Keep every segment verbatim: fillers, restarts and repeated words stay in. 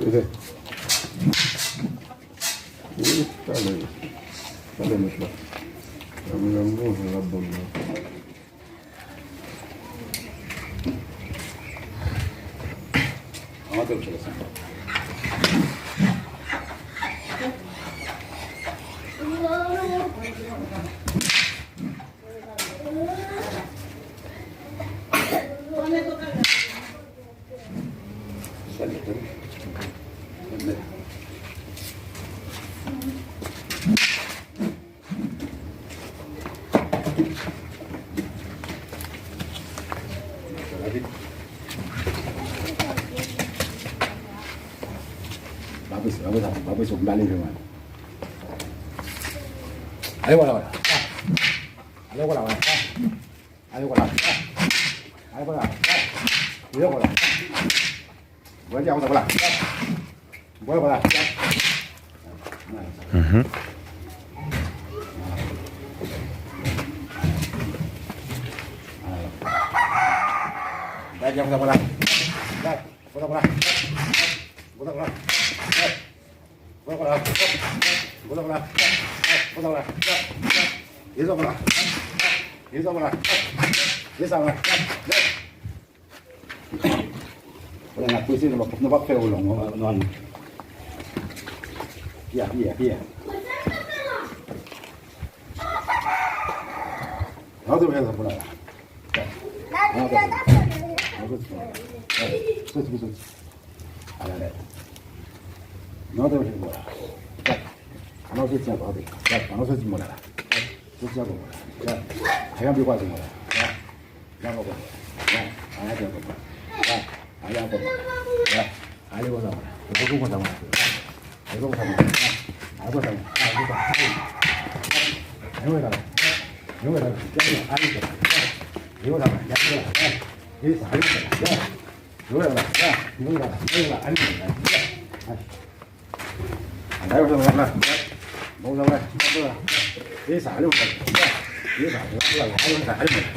Wi, talè. Talè, mèt la. Janm, janm, bonjou, l ap ban m nan. Antre, mesye, la. Pa prese, pa prese, pa prese, m pa leve, man. Ale, vwala, vwala. Ale, vwala, vwala. Ale, vwala. Ale, vwala. Ale, vwala. Vwala, vwala. Vwala, vwala. Mhm. Vwala, vwala. Vwala, vwala. Vwala, vwala. Wala, n ap prese, nou p ap, nou p ap fè yo long, nou, nou, nou. Piya, piya, piya. Rantre, rantre pou la. Rantre, rantre. Soti, soti. Ala lè. Non, te mete bò la. Tchak. Ann soti ankò, antre. Tchak. Ann soti mò la. Tchak. Soti ankò mò la. Tchak. Ayan byen kwaze mò la. Tchak. Tchak ankò mò la. Tchak. Ayan ankò mò la. Tchak. Ayan ankò mò la. Tchak. Ale konsa mò la. Ou konsa mò la. Ale konsa mò la. Ale konsa mò la. Ale konsa. Ale konsa. Ale konsa. Ale konsa. Ale konsa. Ale konsa.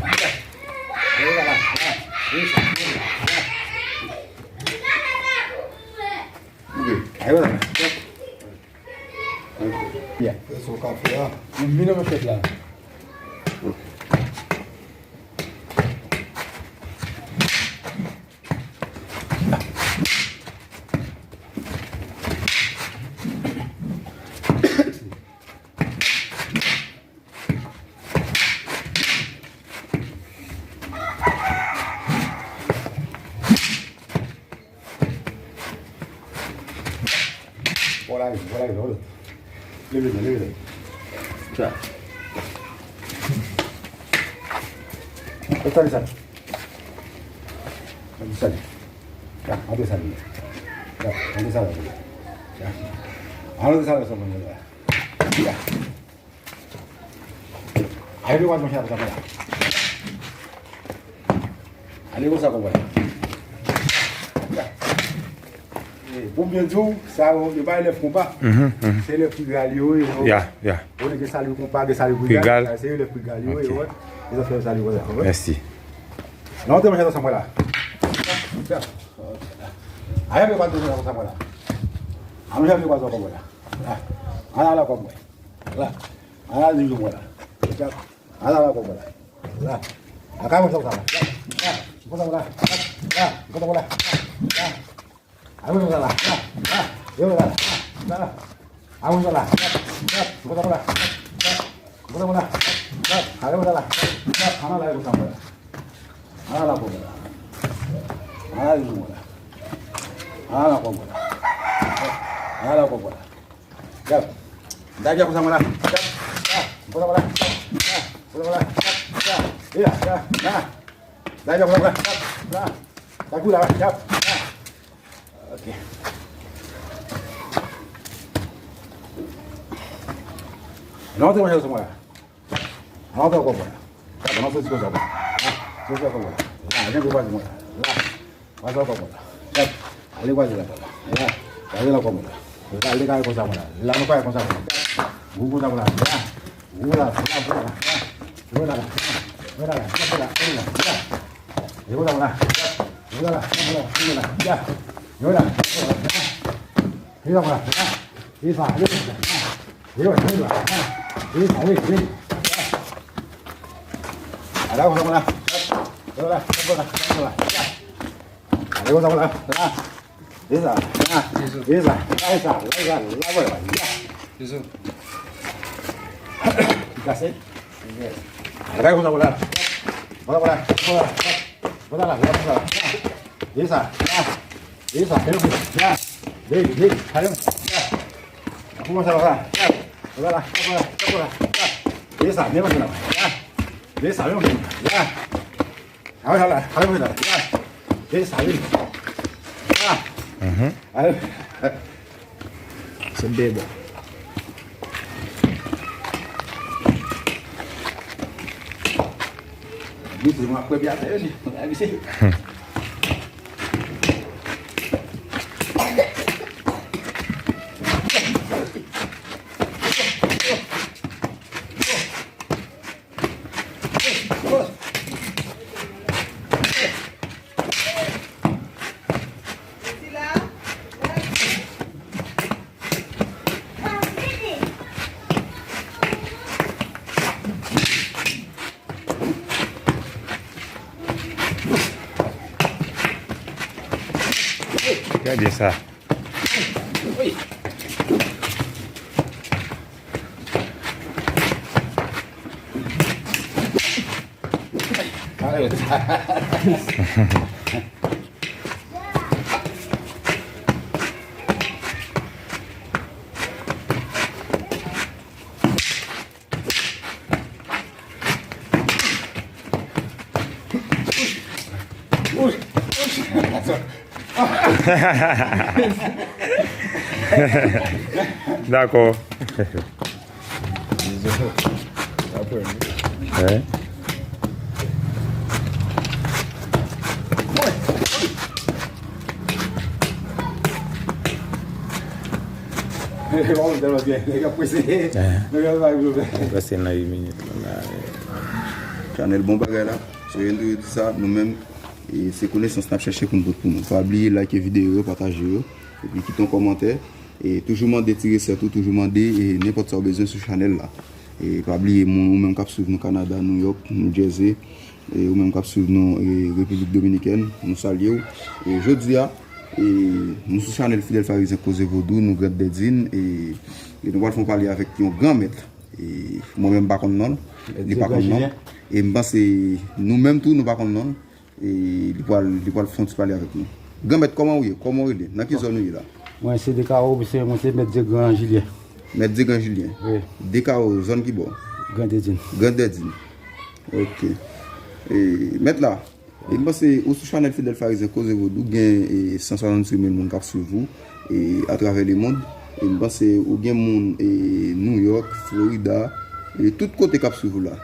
Vwala, vwala, vwala. Leve, leve. Sa. Sa, sa. Sa, sa. Ya, antre sa. Ya, antre sa. Ya. Antre sa, sa. Ya. Ale, ale konsa konsa la. E, pou m byen di w, sa yo, yo pa elèv konpa. Mhm, mhm. Se elèv Pigal yo ye, yo. Ya, ya. Ou gen sali konpa, gen sali Pigal. Pigal. Sa se elèv Pigal yo ye, yo. E zafè yo sali konsa, konprann? Mèsi. Non, te manje ansanm la. Ale, ale konsa konsa la. Ale, ale konsa konsa la. La. Ala la konpa. La. Ala li jwenn mwen la. Ala la konpa la. La. Ala konsa la. La. Konsa la. La. Konsa la. La. Ala konsa la. La. Yo la. La. Ala konsa la. La. Konsa la. La. Konsa la. La. Ala konsa la. La. Ala la konsa la. Ala la konpa la. Ala li jwenn mwen la. Ala la konpa la. Ala la konpa la. Gad. Gad, gad konsa mwen la. Gad. Gad. Konsa mwen la. Gad. Konsa mwen la. Gad. Gad. Gad. Gad konsa mwen la. Gad. Gad. Gad kou la. Gad. Gad. Ok. Non, te manje konsa mwen la. Antre ankò mwen la. Antre, antre, soti konsa mwen la. Soti ankò mwen la. La, jan pou pase mwen la. La. Pase ankò mwen la. La. Ale kwaze la. La. Kwaze la ankò mwen la. La, ale kare konsa mwen la. La, nou kare konsa mwen la. Gou konsa mwen la. La. Gou la, la, la, la. Yo la, la. Yo la, la. Yo la, la. Yo la, la. Yo la, la. Yo la, la. Vin la, vin la. Vin sa, vin sa. Vin, vin, vin la. Vin sa, vin, vin. Ala, konsa, konsa. Konsa, konsa, konsa. Ale, konsa, konsa. Vin sa. Vin sa. Vin sa. Vin sa. Vin sa. Vin sa. Vin sa. Kase. Atake konsa, konsa. Konsa, konsa. Konsa, konsa. Konsa la, konsa, konsa. Vin sa. La. Vin sa. Vin sa. La. Vin, vin. Kale. La. Kòmanse la, konsa. Konsa la, konsa, konsa. La. Vin sa, vin konsa la. La. Vin sa, vin konsa la. La. Awe, ala, ale, ale, ale. Vin sa, vin. Ah. Mhm. Ale. Se bebe. Vin, se mwen k pran pye atè yo, se mwen k vin. Gade sa. Dakò. Wi. Mwen tèlman byen, nèg ap prese. Nèg ap bay pwoblèm. Prese nan uit minit la. Chanèl bon bagay la. So, yo di sa, nou menm, e, se konesans n ap chèche pou n pote pou nou. Pa bliye like videyo yo, pataje yo, epi kite yon kòmantè. E toujou mande ti resèt ou, toujou mande, e, nenpòt sa w bezwen sou chanèl la. E pa bliye, moun, ou menm k ap swiv nou Kanada, New York, New Jersey, e ou menm k ap swiv nou, e, Repiblik Dominikèn, nou salye w. E jodi a, e, nou sou chanèl Fidel Pharisien Koze Vodou, nou Grande Dedine, e, e nou pral fè yon pale avèk yon gran mèt. E mwen menm m pa konn non l, li pa konn non m. E m panse nou menm tou, nou pa konn non l. E li pral, li pral fè yon ti pale avèk nou. Granmèt, kòman w ye? Kòman w rele? Nan ki zòn ou ye la? Mwen se Dekawo, se, mwen se Mèt Dye Gran Jilyen. Mèt Dye Gran Jilyen? Wi. Dekawo, zòn ki bò? Grande Dune. Grande Dune. Ok. E, mèt la, e m panse ou sou chanèl Fidel Pharisien Koze Vodou, gen, e, san swasannsis mil moun k ap swiv ou, e, atravè lemond. E m panse ou gen moun, e, New York, Florida, e tout kote k ap swiv ou la.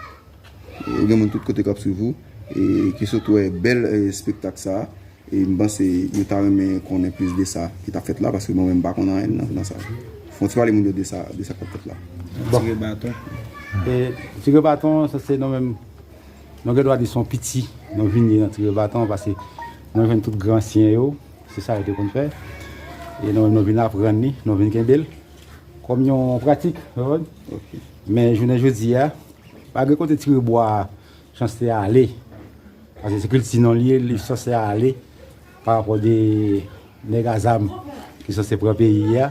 E, ou gen moun tout kote k ap swiv ou, e, ki sot wè bèl, e, espektak sa a. E m panse yo ta renmen konnen plis de sa ki t ap fèt la, paske mwen menm m pa konn anyen nan, nan sa. Fè yon ti pale moun yo de sa, de sa k ap fèt la. Bon. Tire baton. E, tire baton, sa se nou menm, nou gen dwa di se yon piti, nou vin ye nan tire baton, paske nou jwenn tout gran ansyen yo, se sa yo te konn fè. E nou menm nou vin aprann li, nou vin kenbe l kòm yon pratik, ou konprann? Ok. Men jounen jodi a, pa gen kote tire bwa a sanse ale. Paske se kilti nou li ye, li sanse ale pa rapò de nèg a zam ki sanse pran peyi a.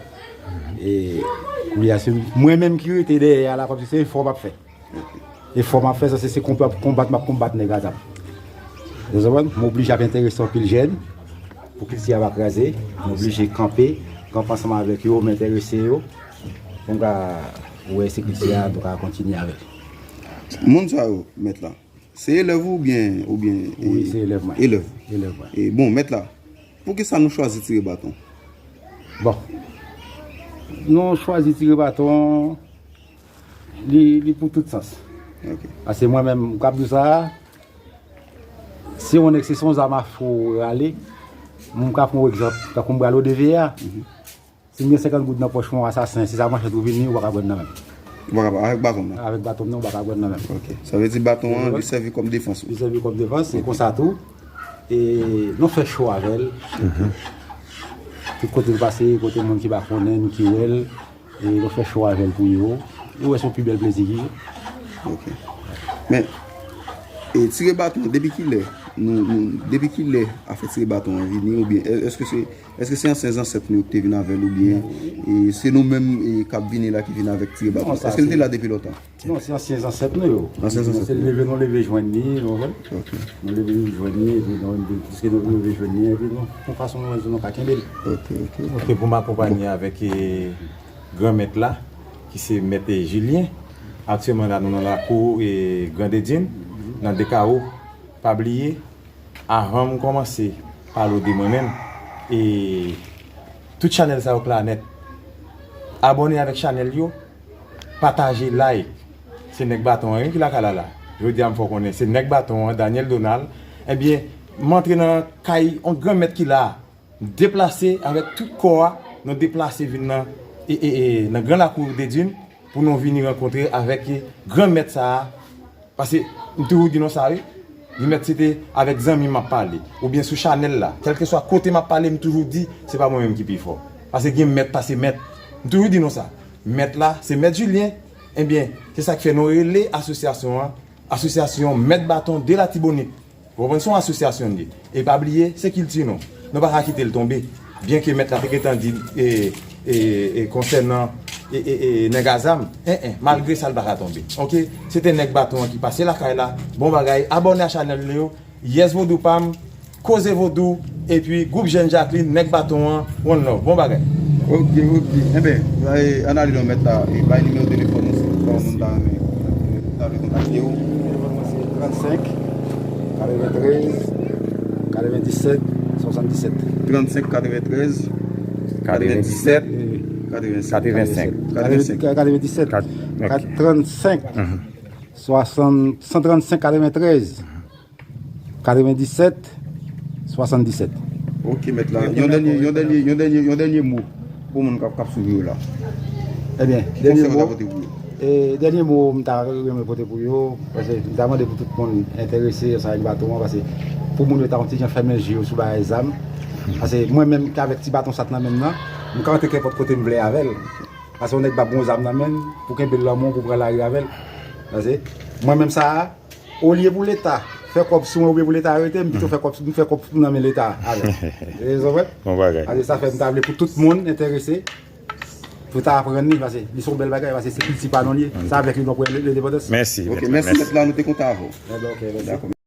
E kounye a, se mwen menm ki rete dèyè a la, kòmsi se efò m ap fè. Efò m ap fè, sanse se konba-, konbat m ap konbat nèg a zam. Ou konprann? M oblije ap enterese anpil jèn pou kilti a pa kraze. M oblije kanpe, kanpe ansanm avèk yo, m enterese yo. Pou m ka wè si kilti a, nou ka kontinye avè l. Moun sa yo, mèt la, se elèv ou oubyen, oubyen, wi, e, se elèv mwen. Elèv. Elèv mwen. E, bon, mèt la, poukisa nou chwazi tire baton? Bon. Nou chwazi tire baton, li, li pou tout sans. Ok. Paske mwen menm, m k ap di w sa, se yon nèg, se yon zam afwo rale, m ka pran yon egzanp, tankou m prale o D V A. Mhm. Si m gen senkant goud nan pòch mwen, yon asasen, si sa manchèt ou vini, ou pa ka pran nan men m. Ou pa ka, avèk baton nan? Avèk baton nan, ou pa ka pran nan men m. Ok. Sa vle di baton an, li sèvi kòm defans ou? Li sèvi kòm defans, se konsa tou. E nou fè cho avè l. Mhm. Tout kote l pase, kote moun ki pa konnen l, ki wè l, e yo fè cho avè l pou yo. Yo wè se yon pi bèl plezi ki yo. Ok. Men, e tire baton, depi kilè, nou, nou, depi kilè afè tire baton an vini, oubyen, è-, èske se, èske se ansyen zansèt nou yo ki te vin avè l, oubyen, e se nou menm, e k ap vini la ki vin avèk tire baton? Non, èske l te la depi lontan? Non, se ansyen zansèt nou yo. Ansyen zansèt nou. Se leve nou leve jwenn li, nou konprann? Ok. Nou leve nou jwenn li, epi nou, piske nou leve jwenn li, epi nou, yon fason nou wè nou ka kenbe l. Ok, ok. Ok, pou m akonpanye avèk, e, granmèt la, ki se mèt, e, Julien. Aktyèlman la, nou nan lakou, e, Grandedin, nan Dekawo. Pa bliye, avan m kòmanse pale w de mwen menm, e tout chanèl sa yo k la nèt, abòne avèk chanèl yo, pataje, like. Se nèg baton an wi ki lakay la la. Jodi a m fè w konnen se nèg baton an, Daniel Donald. Ebyen, m antre nan kay yon granmèt ki la. M deplase avèk tout kò a, nou deplase vin nan, e, e, e, nan Gran Lakou Dedin pou nou vini rankontre avèk granmèt sa a. Paske m toujou di nou sa wi, granmèt se te avèk zanmi m ap pale, oubyen sou chanèl la, kèlkeswa kote m ap pale, m toujou di se pa mwen menm ki pi fò. Paske gen mèt pase mèt. M toujou di nou sa. Mèt la, se mèt Julien. Ebyen, se sa k fè nou rele asosyasyon an, Asosyasyon Mèt Baton de Latibonit. Ou konprann? Se yon asosyasyon li ye. E pa bliye, se kilti nou. Nou pa ka kite l tonbe. Byenke mèt la te gentan di, e, e, e, konsènan, e, e, e, nèg a zam, en, en, malgre sa, l pa ka tonbe. Ok? Se te nèg baton an ki pase lakay la. Bon bagay. Abòne a chanèl nou yo. Yes Vodou pa m. Koze Vodou. Epi gwoup Jèn Jacqueline, nèg baton an. One love. Bon bagay. Ok, ok. Enben, e, ann ale nan mèt la. E bay nimewo telefòn ou si yon moun ta renmen, ta vle kontakte w. Telefòn mwen se trannsenk, katreventrèz, katrevendisèt, swasanndisèt. Trannsenk, katreventrèz, katrevendisèt, katrevensèt. Katrevensèt. Katrevensèt. Kat-, ok. Kat-, trannsenk, mhm, swasann, san trannsenk, katreventrèz, katrevendisèt, swasanndisèt. Ok, mèt la. Yon dènye, yon dènye, yon dènye, yon dènye mo pou moun k ap, k ap swiv yo la. Ebyen, dènye mo, e, dènye mo m ta renmen pote pou yo, paske m ta mande pou tout moun enterese ansanm ak baton an, paske pou moun yo ta yon ti jan fèmen je yo sou bagay zam. Paske mwen menm ki avèk ti baton sa t nan men m nan, m ka antre kenpòt kote m vle avè l. Paske yon nèg p ap gen yon zam nan men l, pou kenbe l nan men w, pou pran lari avè l. Paske mwen menm sa a, olye pou Leta fè kòb sou mwen oubyen pou Leta arete m, pito fè kòb, m fè kòb nan men Leta avè l. Ou konprann? Bon bagay. Paske sa fè m ta vle pou tout moun enterese, pou ta aprann li, paske li se yon bèl bagay, paske se kilti pa nou li ye. Se avèk li nou pran lendepandans. Mèsi, mèt la, mèsi. Ok, mèt la, nou te kontan avè w. Enben, ok, mèsi. Dakò.